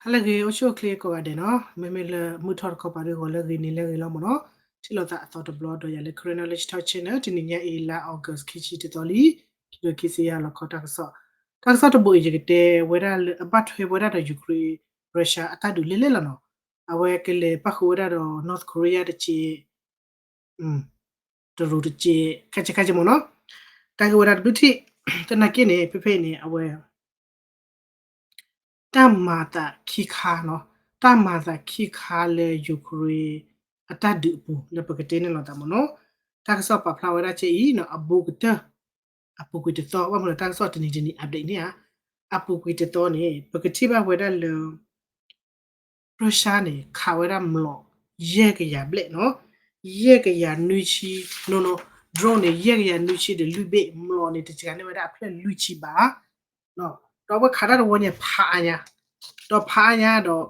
ဟါလၢအဂ့ၤ အိၣ်ဆူၣ်အိၣ်ချ့ကိးဂၤဒဲးနီၤ, မ့မ့ၢ်လၢမုၢ်ထီၣ်တခီပၤဒီး ဂီၤလၢအဂ့ၤ နံၤလၢအဂ့ၤလီၤမ့ၢ်နီၤ. ထံၣ်လိာ်သးအသီတဘျီဒီး ယၤလၢ Karen Knowledge Talk Channel တနံၤညါအံၤ လါ August ခံဆံတသီလံ, ခံကထိခံဆံယဲၢ် လီၤခီတၢ်ကစီၣ်, တၢ်ကစီၣ်တဘိအံၤ ယကတဲဝဲဒၣ်လၢအဘၣ်ထွဲဝဲဒၣ်ဒီး Ukraine Russia အတၢ်ဒုးလဲၣ်လဲၣ်လီၤနီၤ. အဝဲကလဲၤပၣ်ဃုာ်ဝဲဒၣ်ဒီး North Korea တစဲး တရူးတစဲး ခါဆဲးခါဆဲးမ့ၢ်နီၤ. တၢ်ဂ့ၢ်ဝဲဒၣ်တဘျုးထံၣ်, သနာ်က့န့ၣ် ဖဲဖဲအံၤန့ၣ် အဝဲ တၢ်မၤသးခံခါနီၤ, တၢ်မၤသးခံခါလၢ Ukraine အတၢ်ဒုးအပူၤ လၢပကတဲန့ၢ်လိာ်သးမ့ၢ်နီၤ. တၢ်ကစီၣ်ပာ်ဖျါဝဲဒၣ်ကဲအံၤနီၤ, အဘူးကတၢၢ် အပူၤကွံာ်တသီ, ဘၣ်မနုၤလၢတၢ်ကစီၣ်တနံၤတနံၤ update န့ၣ်ဧါ. အပူၤကွံာ်တသီန့ၣ် ပကထံၣ်ဘၣ်ဝဲဒၣ်လၢ Russia န့ၣ် ခးဝဲဒၣ်မျိာ် ယဲၢ်ကယၤဘျဲၣ်နီၤ, ယဲၢ်ကယၤနွံဆံ, no no, drone န့ၣ် ယဲၢ်ကယၤနွံဆံဒီးလွံၢ်ဘ့ၣ်, မျိာ်န့ၣ် တစှၤန့ၢ်ဝဲဒၣ်အဖျၢၣ်လွံၢ်ဆံဘး, ဒီးအဝဲခးတၢ်တဝီန့ၣ် ဖးအါညါ, ဒီးဖးအါညါဒီး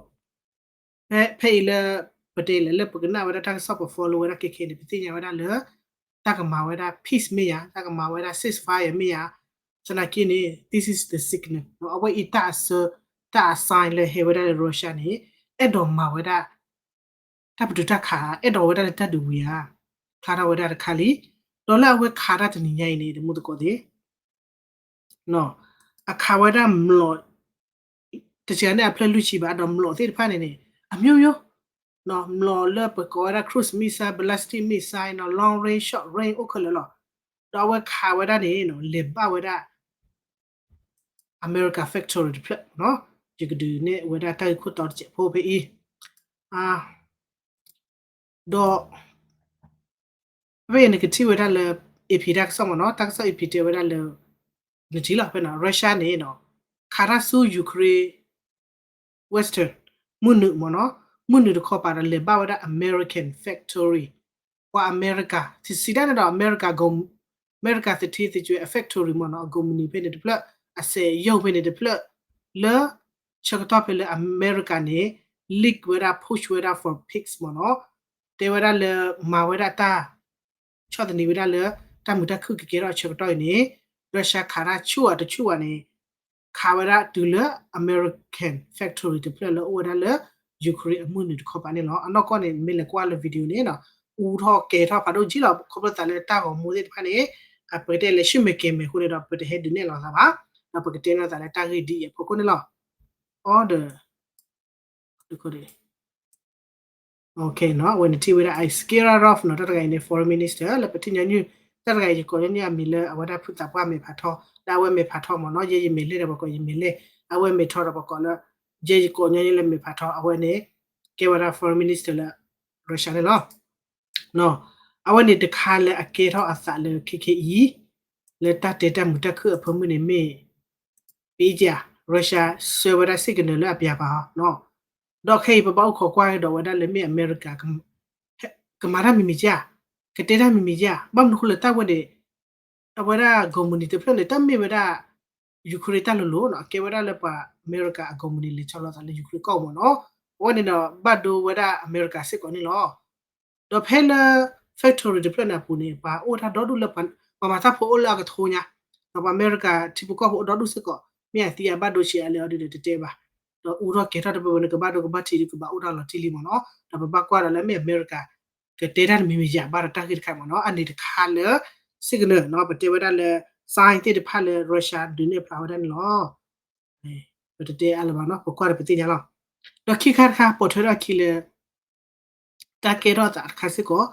ဖဲအံၤလၢ ပတဲလဲၣ်လၢပကနၣ်ဝဲဒၣ်တၢ်ကစီၣ် ပ follow ဝဲဒၣ်ခဲခဲန့ၣ် ပသ့ၣ်ညါဝဲဒၣ်လၢ တၢ်ကမၤဝဲဒၣ် peace မ့ၢ်ဧါ, တၢ်ကမၤဝဲဒၣ် ceasefire မ့ၢ်ဧါ, သနာ်က့န့ၣ် this is the signal အဝဲအံၤတၢ်အဆၢ, တၢ်အ sign လၢဟဲဝဲဒၣ်လၢ Russia န့ၣ် အဲၣ်ဒိးမၤဝဲဒၣ် တၢ်ပတုာ်တၢ်ခးဧါ, အဲၣ်ဒိးဝဲဒၣ်လၢတၢ်ဒုးဝံၤဧါ, ဖျါထီၣ်ဝဲဒၣ်တခါလံ. ဒီးလၢအဝဲခးတၢ်တနံၤညါအံၤန့ၣ် တမူသကိးသ့ၣ် အခးဝဲဒၣ်မျိာ် တစှၤန့ၢ်အဖျၢၣ်လွံၢ်ဆံဘး, ဒီးမျိာ်သ့ၣ်တဖၣ်န့ၣ်န့ၣ် အမျိုးမျိုး, မျိာ်လၢပကိးဝဲဒၣ် cruise missile, ballistic missile နီၤ, long range, short range အိၣ်ခဲလၢာ်လီၤ. ဒီးအဝဲခးဝဲဒၣ်န့ၣ် လဲၤဘၣ်ဝဲဒၣ် America factory တဖျၢၣ်နီၤ, ယကဒုးနဲၣ်ဝဲဒၣ်တၢ်ဂ့ၢ်ခိၣ်တီတစဲးဖိဖဲအံၤ ဒီး ဖဲအံၤနကထံၣ်ဝဲဒၣ်လၢ AP တၢ်ကစီၣ်မ့ၢ်နီၤ, တၢ်ကစီၣ် AP တဲဝဲဒၣ်လၢ နထံၣ်လီၤဖဲနီၤ Russia န့ၣ်နီၤ ခးတၢ်ဆူ Ukraine Western မုၢ်နုာ်မ့ၢ်နီၤ, မုၢ်နုာ်တခီပၤဒီး လဲၤဘၣ်ဝဲဒၣ် American factory, ပှၤအမဲရကၤ စံးဒၣ်န့ၣ်ဒီး အမဲရကၤ အမဲရကၤသထ့သကွဲးအ factory မ့ၢ်နီၤ, အကုမ္ပဏီဖဲန့ၣ်တဖျၢၣ်, အစက်ရုံဖဲန့ၣ်တဖျၢၣ်, လၢဆၢကတီၢ်ဖဲလၢအမဲရကၤန့ၣ် leak ဝဲဒၣ် post ဝဲဒၣ် for peace မ့ၢ်နီၤ, တဲဝဲဒၣ်လၢမၤဝဲဒၣ်တၢ် ဆီၣ်သနံးဝဲဒၣ်လၢ တၢ်မုာ်တၢ်ခုၣ်ကကဲထီၣ်အဆၢကတီၢ်အံၤန့ၣ် Russia ခးတၢ်ဆူၣ်ဧါတဆူၣ်ဧါန့ၣ် ခးဝဲဒၣ်တုၤလၢ American factory တဖျၢၣ်လၢအိၣ်ဝဲဒၣ်လၢ Ukraine အမုၢ်နုာ်တခီပၤန့ၣ်လီၤ. အနီၢ်ကီၢ်န့ၣ် မ့ၢ်လဲၤကွၢ်လၢ video န့ၣ်နီၤ အူထီၣ်ကဲၤထီၣ်ဖးဒိၣ်ကံလီၤ. ခီဖျိသးလၢတၢ်ဂီၤမူသ့ၣ်တဖၣ်န့ၣ် ပကတဲလဲၤဆူၣ်မဲာ်ကဲၤမဲာ်အဃိန့ၣ်ဒီး ပတဟဲဒုးနဲၣ်လီၤသးဘၣ်, ဒီးပကတဲန့ၢ်သးလၢတၢ်ဂ့ၢ်ဒ်အံၤအဖီခိၣ်န့ၣ်လီၤ. Order အဝဲန့ၣ်ထံၣ်ဝဲဒၣ် Askarov နီၤ, တၢ်တဂၤအံၤန့ၣ် foreign minister လၢပထံၣ်ညီနုၢ်, တၢ်တဂၤအံၤယကိးညီနုၢ်အမံၤလၢအဝဲဒၣ်ဖုသးပှၢ်မဲာ်ဖးထီ, လၢအဝဲမဲာ်ဖးထီမ့ၢ်နီၤ, ယဲယမဲာ်လဲၣ်ဒီးပကိးယမဲာ်လဲၣ်, အဝဲမဲာ်ထီဒီးပကိးလၢ, ယဲယကိးညီနုၢ်လၢမဲာ်ဖးထီ အဝဲန့ၣ် ကဲဝဲဒၣ် foreign minister လၢ Russia န့ၣ်လီၤ. အဝဲန့ၣ်တခါလၢအကဲထီၣ်အသးလၢခဲခဲအံၤ လၢတၢ်တဲတၢ်မုာ်တၢ်ခုၣ်အဖၢမုၢ်န့ၣ်မ့ၢ် ပအံက Russia ဆှၢဝဲဒၣ် signal လၢအပျးပၤဟီ, ဒီးခဲအံၤပဘၣ်အိၣ်ခိးကွၢ်ကဒီးဝဲဒၣ်လၢမ့ၢ်အမဲရကၤ ကမၤတၢ်မံၤမံၤဧါ, ကတဲတၢ်မံၤမံၤဧါ, ဘၣ်မနုၤအဃိလဲၣ် တၢ်ဝဲန့ၣ် အဝဲဒၣ် ကုမ္ပဏီ တဖျၢၣ်န့ၣ် တၢ်မ့ၢ်ဝဲဒၣ် Ukraine တၢ်လိၤလိၤနီၤ, အကဲဝဲဒၣ်လၢပှၤအမဲရကၤအ ကုမ္ပဏီ လဲၤဆီလီၤသးလၢ Ukraine ကီၢ်မ့ၢ်နီၤ, အဝဲန့ၣ်ဒီး ဘၣ်ဒိဝဲဒၣ်အမဲရကၤစ့ၢ်ကီးန့ၣ်လီၤ. ဒီးဖဲလၢ factory တဖျၢၣ်န့ၣ်အပူၤန့ၣ် ပှၤအိၣ်တၢ်ဒီဒူၣ်လၢ ပှၤမၤတၢ်ဖိအိၣ်လၢအကထိညါ, ဒီးပှၤအမဲရကၤထံဖိကီၢ်ဖိအိၣ်ဒီဒူၣ်စ့ၢ်ကီး, မ့ၢ်အသံအဘၣ်ဒိဆံးအါလဲၣ်အီၤဒ်ဒီးတတဲဘၣ်, ဒီးအူထီၣ်ကဲၤထီၣ်တဘၣ်ဝဲန့ၣ် ကဘၣ်ဒိကဘၣ်ထံးဒီးကဘၣ်အိၣ်တၢ်လီၤတံၢ်လံမ့ၢ်နီၤ, ဒီးပဘၣ်ကွၢ်ဒီးလၢမ့ၢ်အမဲရကၤ ကတဲတၢ်တမံၤမံၤယၤဘၣ်ဒီးတၢ်ဂ့ၢ်တခါမ့ၢ်နီၤ, အန့ၣ်တခါလၢ signal နီၤ, ပတဲဝဲဒၣ်လၢ sign သ့ၣ်တဖၣ်လၢ Russia ဒုးနဲၣ်ဖျါဝဲဒၣ်န့ၣ်လီၤ. ပတတဲအါလၢၤဘၣ်နီၤ, ပကွၢ်ဒီးပသ့ၣ်ညါလီၤ. ဒီးခံခါတခါ ပိာ်ထွဲထီၣ်အခံလၢ တၢ်ကဲထီၣ်အသးတခါစ့ၢ်ကီး,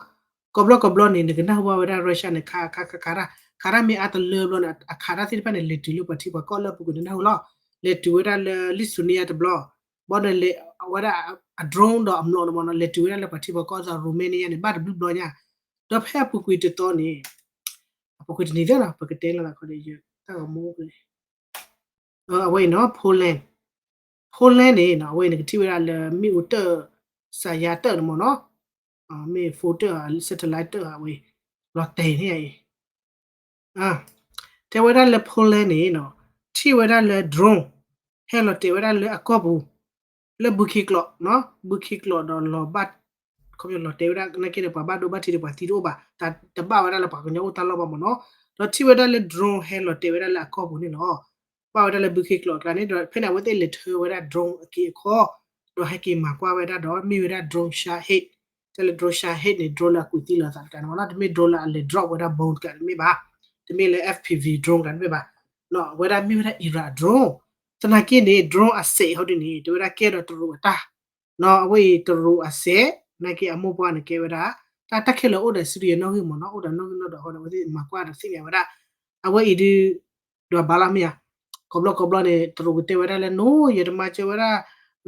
ကိးဘျီကိးဘျီန့ၣ် နကနၢ်ဟူဘၣ်ဝဲဒၣ် Russia န့ၣ် ခး ခး ခး ခးတၢ်, ခးတၢ်မ့ၢ်အါတလၢဘျီန့ၣ် အခးတၢ်သ့ၣ်တဖၣ်န့ၣ် လဲၤတုၤလၢပှၤထံပှၤကီၢ်လၢအပူၤကွံာ်န့ၣ်နၢ်ဟူလီၤ. လဲၤတုၤဝဲဒၣ်လၢ Lithuania တဘျီ, ဘျီန့ၣ်လဲၤဝဲဒၣ် အ drone ဒီးအမျိာ်န့ၣ်မ့ၢ်နီၤ, လဲၤတုၤဝဲဒၣ်လၢပှၤထံပှၤကီၢ်အသိး Romania န့ၣ် ဘၣ်တဘျုးဘျီညါ, ဒီးဖဲအပူၤကွံာ်တသီန့ၣ်, အပူၤကွံာ်တနံၤသ့ၣ်နီၤ ပကတဲလီၤသးခီဒီး တၢ်ဂီၤမူ အဝဲအံၤနီၤ Poland, Poland န့ၣ်နီၤ အဝဲအံၤနကထံၣ်ဝဲဒၣ်လၢမ့ၣ်အူတၢၣ်, စးယါတၢၣ်န့ၣ်မ့ၢ်နီၤ, မ့ၣ်အူတၢၣ် satellite တၢၣ်အဝဲ လီၤတဲာ်န့ၣ်အံၤ, တဲဝဲဒၣ်လၢ Poland န့ၣ်နီၤ ထံၣ်ဝဲဒၣ်လၢ drone ဟဲလီၤတဲာ်ဝဲဒၣ်လၢအကီၢ်ပူၤ, လၢဘုခံကျိး, ဘုခံကျိးဒီးလီၤဘၣ်, ခီပညီလီၤတဲာ်ဝဲဒၣ်နာ်က့ဒီး ပှၤဘၣ်ဒိဘၣ်ထံးဒီးပှၤသံတအိၣ်ဘၣ်, တၢ်တဘၣ်ဝဲဒၣ်လၢပှၤကညီအိၣ်တၢ်လီၢ်ဘၣ်မ့ၢ်နီၤ, ဒီးထံၣ်ဝဲဒၣ်လၢ drone ဟဲလီၤတဲာ်ဝဲဒၣ်လၢအကီၢ်ပူၤန့ၣ်လီၤ. ပာ်ဝဲဒၣ်လၢဘုခ့ကျိာ်အကျါန့ၣ် ဒီးဖဲန့ၣ် အဝဲသ့ၣ်လဲၤထၢဝဲဒၣ် drone အက့အခီ ဒီးဟဲက့ၤမၤကွၢ်ဝဲဒၣ်ဒီး မ့ၢ်ဝဲဒၣ် drone Shahed တဲလၢ drone Shahed န့ၣ် drone လၢအကူးသံလီၤသးတကျါန့ၣ်မ့ၢ်နီၤ, တမ့ၢ် drone လၢအလဲၤ drop ဝဲဒၣ် bomb တကျါန့ၣ်မ့ၢ်ဘၣ်, တမ့ၢ်လၢ FPV drone တကျါန့ၣ်မ့ၢ်ဘၣ်, အဝဲဒၣ်မ့ၢ်ဝဲဒၣ် Iran drone, သနာ်က့န့ၣ် drone အစဲးဟီဒ်န့ၣ် တဲဝဲဒၣ်ကဲဒီးတရူးအတၢ် အဝဲအံၤတရူးအစဲး, သနာ်က့အမိၢ်ပှၢ်န့ၣ်ကဲဝဲဒၣ် တၢ်တၢ်ခဲလၢာ်အိၣ်ဒီး Syria နီၣ်ဂံၢ်မ့ၢ်နီၤ, အိၣ်ဒီးနီၣ်ဂံၢ်နီၣ်ဒွးအဃိန့ၣ် အဝဲသ့ၣ်မၤကွၢ်ဒီးသ့ၣ်ညါဝဲဒၣ်, အဝဲအံၤဒုး ဒွးဘၣ်လီၤမ့ၢ်ဧါ, ကိးဘျီကိးဘျီန့ၣ် တရူးကတဲဝဲဒၣ်လၢ no ယတမၤစၢၤဝဲဒၣ်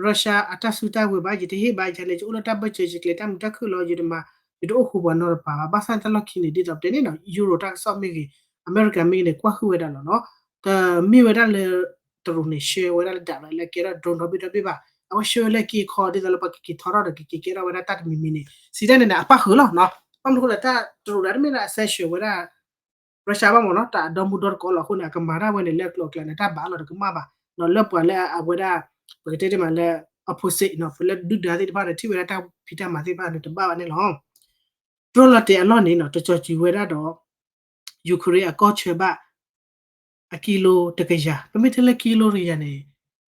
Russia အတၢ်စုတၢ်ဝဲၤဘၣ်, ယတဟ့ၣ်ဘၣ်ယၤန့ၣ် ယအိၣ်လၢတၢ်ဘၢၣ်စၢၤ ယကျဲၤတၢ်မုာ်တၢ်ခုၣ်လီၤ, ယတမၤ ယတအိၣ်ဃူပှၤနီတပၤဘၣ်, ဘၣ်ဆၣ်တၢ်လီၢ်ခံန့ၣ် ဒ်သိးပတဲန့ၣ်နီၤ Euro တၢ်ကစီၣ်မ့ၢ်ဂ့ၤ, အမဲရကၤမ့ၢ်ဂ့ၤန့ၣ် ကွၢ်ဟုၣ်ဝဲဒၣ်လီၤနီၤ, တမ့ၢ်ဝဲဒၣ်လၢ တရူးန့ၣ် ဆှၢဝဲဒၣ်လၢဒၣ်လီၤလၢကဲထီၣ် drone ဒီဘ့ၣ်ဒီဘ့ၣ်ဘၣ်, အဝဲဆှၢဝဲလၢက့အခီဒ်သိးလၢပှၤကက့ၤထီထီၣ်ဒီးကက့ၤကဲထီၣ်ဝဲဒၣ်တၢ်တမံၤမံၤန့ၣ် စံးတၢ်န့ၣ်န့ၣ် အပၣ်ဃုာ်လီၤနီၤ, ဘၣ်မနုၤအဃိလဲၣ် တၢ်တရူးဒၣ်တမ့ၢ်လၢအ sanction ဝဲဒၣ် Russia ဘၣ်မ့ၢ်နီၤ, တၢ်အဒီမုၢ်ဒီတကိးလီၤအဃိန့ၣ် အကမၤတၢ်ဝဲန့ၣ် လၢအကျိၤအကျဲန့ၣ် တၢ်ဘၣ်အလီၢ်တကမၣ်ဘၣ်, ဒီးလၢပှၤလၢအဝဲဒၣ် ပကတဲတ့ၢ်မးလၢ opposite နီၤ, ပလၢဒုၣ်ဒါသ့ၣ်တဖၣ်န့ၣ် ထံၣ်ဝဲဒၣ်တၢ်ဖံးတၢ်မၤသ့ၣ်တဖၣ်န့ၣ် တဘၣ်ဘၣ်န့ၣ်လီၤ. drone လီၤတဲာ်အလီၢ်န့ၣ်နီၤ တကၠီၤစူၤဝဲဒၣ်ဒီး Ukraine အကီၢ်ဆၢဘၣ် အကံလိတကယၤ, ပမ့ၢ်တဲလၢကံလိတကယၤန့ၣ်